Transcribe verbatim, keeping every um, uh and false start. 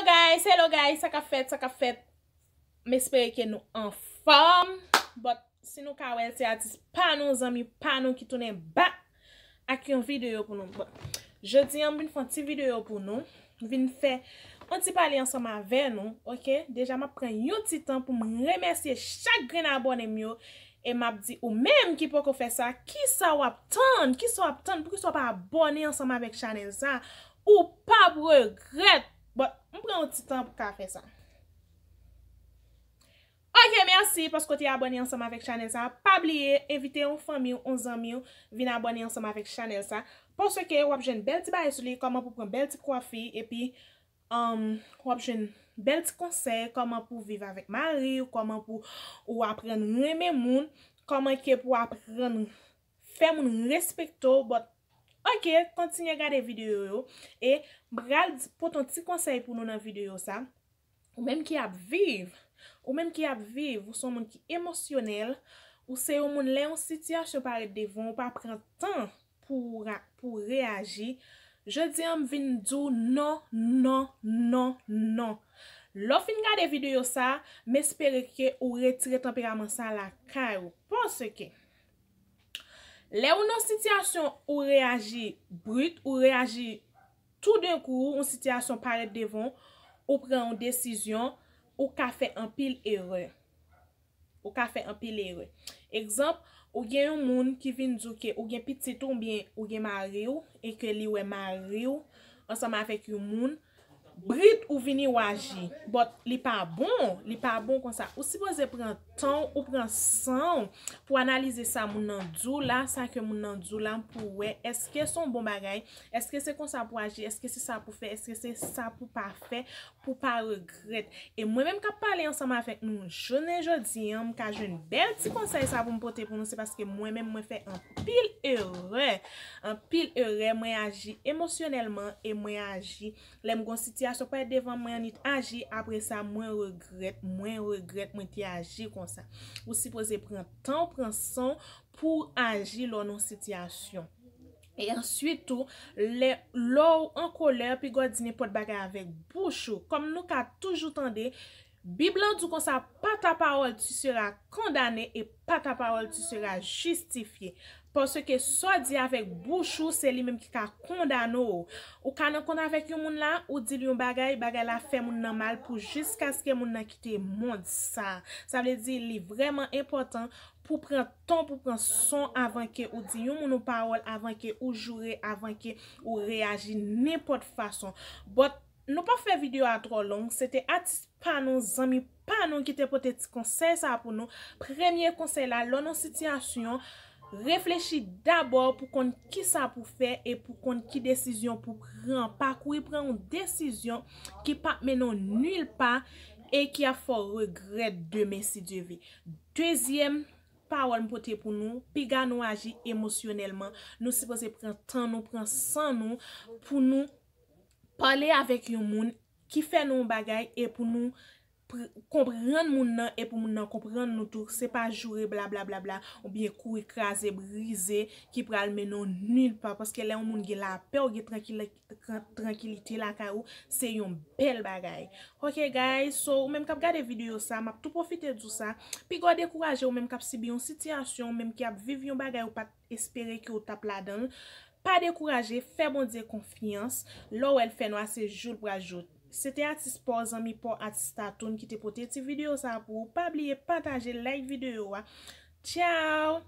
Guys, hello guys, sa k ap fèt, sa k ap fèt? M espere ke nou anfòm. But si nou ka wè l, se atis pa nou, zanmi pa nou ki tounen back ak yon videyo pou nou. Bon, jodi a m vin fè yon ti videyo pou nou, vin fè yon ti pale ansanm avè nou, oke? Deja m ap pran yon ti tan pou m remèsye chak grenn abòne m yo, e m ap di ou menm ki poko fè sa, kisa w ap tann? Kisa w ap tann? Poukisa w pa abòne ansanm avèk chanèl sa? Ou p ap regrèt. But m pran yon ti tan pou ka fè sa. Oke, mèsi paske w te abòne ansanm avèk chanèl sa. Pa bliye envite yon fanmi w, yon zanmi w vin abòne ansanm avèk chanèl sa. Paske w ap jwenn bèl ti bagay sou li, kòman pou pran bèl ti kwafi, epi um, w ap jwenn bèl ti konsèy, kòman pou viv avèk mari w, kòman pou ou aprann renmen moun, kòman ke pou aprann fè moun respekte w. But, oke, kontinye gade videyo yo. E m pral pote yon ti konsèy pou nou nan videyo sa. Ou menm ki ap viv, ou menm ki ap viv, ou se yon moun ki emosyonèl, ou se yon moun lè yon sitiyasyon parèt devan w, pa pran tan pou ra- pou reyaji. Jodi a m vin di w non, non, non, non. Lè w fin gade videyo sa, m espere ke ou retire tanperaman sa lakay ou. Paske lè ou nan sitiyasyon ou reyaji brit, ou reyaji toudenkou, yon sitiyasyon parèt devan w, ou pran yon desizyon, ou ka fè anpil erè. Ou ka fè anpil erè. Egzanp, ou gen yon moun ki vin di w ke ou gen pitit ou oubyen ou gen mari w e ke li wè mari w ansanm avèk yon moun, brit ou vini w aji. But li pa bon, li pa bon konsa. Ou sipoze pran tan w, ou pran san w pou analize sa moun nan di w la, sa ke moun nan di w la, pou wè èske se yon bon bagay, èske se konsa pou aji, èske se sa pou fè, èske se sa pou pa fè, pou pa regrèt. E mwen menm k ap pale ansanm avèk nou jounen jodi a, m ka jwenn bèl ti konsèy sa pou m pote pou nou, se paske mwen menm mwen fè anpil erè, anpil erè, mwen aji emosyonèlman e mwen aji, lè m gon sitiyasyon parèt devan mwen, annik aji, apre sa mwen regrèt, mwen regrèt mwen te aji konsa. Ou sipoze pran tan w, pran san w pou w aji lè w nan yon sitiyasyon. E answit tou, lè, lè w an kolè, piga w di nenpòt bagay avèk bouch ou. Kòm nou ka toujou tande, Bib lan di konsa, par ta parole tu seras condamné et par ta parole tu seras justifié. Paske sa w di avèk bouch ou, se li menm ki ka kondane w. Ou ka nan kont avèk yon moun la, ou di l yon bagay, bagay la fè moun nan mal pou jiskaske moun nan kite mond sa. Sa vle di, li vrèman enpòtan pou pran tan, pou pran san w avan ke ou di yon moun yon pawòl, avan ke ou joure, avan ke ou reyaji nenpòt fason. But nou p ap fè videyo a twò long, se te atis pa nou, zanmi pa nou ki te pote ti konsèy sa pou nou. Premye konsèy la, lè w nan sitiyasyon, reflechi dabò pou konn kisa pou fè e pou konn ki desizyon pou pran. Pa kouri pran yon desizyon ki p ap mennen w nil pa e ki ap fè w regrèt demen si Dye vle. Dezyèm pawòl m pote pou nou, piga nou aji emosyonèlman, nou sipoze pran tan nou, pran san nou pou nou pale avèk yon moun ki fè nou yon bagay e pou nou pr- konprann moun nan e pou moun nan konprann nou tou. Se pa joure bla bla bla bla oubyen kouri kraze brize ki pral mennen w nil pa. Paske lè yon moun gen lapè, ou gen trankil- tran- trankilite lakay ou, se yon bèl bagay. Ok guys, so ou menm k ap gade videyo sa, m ap tou pwofite di w sa. Piga w dekouraje, ou menm k ap sibi yon sitiyasyon, ou menm ki ap viv yon bagay ou pa t espere ke w t ap ladan l, pa dekouraje, fè Bondye konfyans. Lè w wè l fè nwa, se jou l pral jou. Se te atis pa w, zanmi pa w, atis Tatoune ki te pote ti videyo sa pou ou. Pa bliye pataje, like videyo a. Tchao!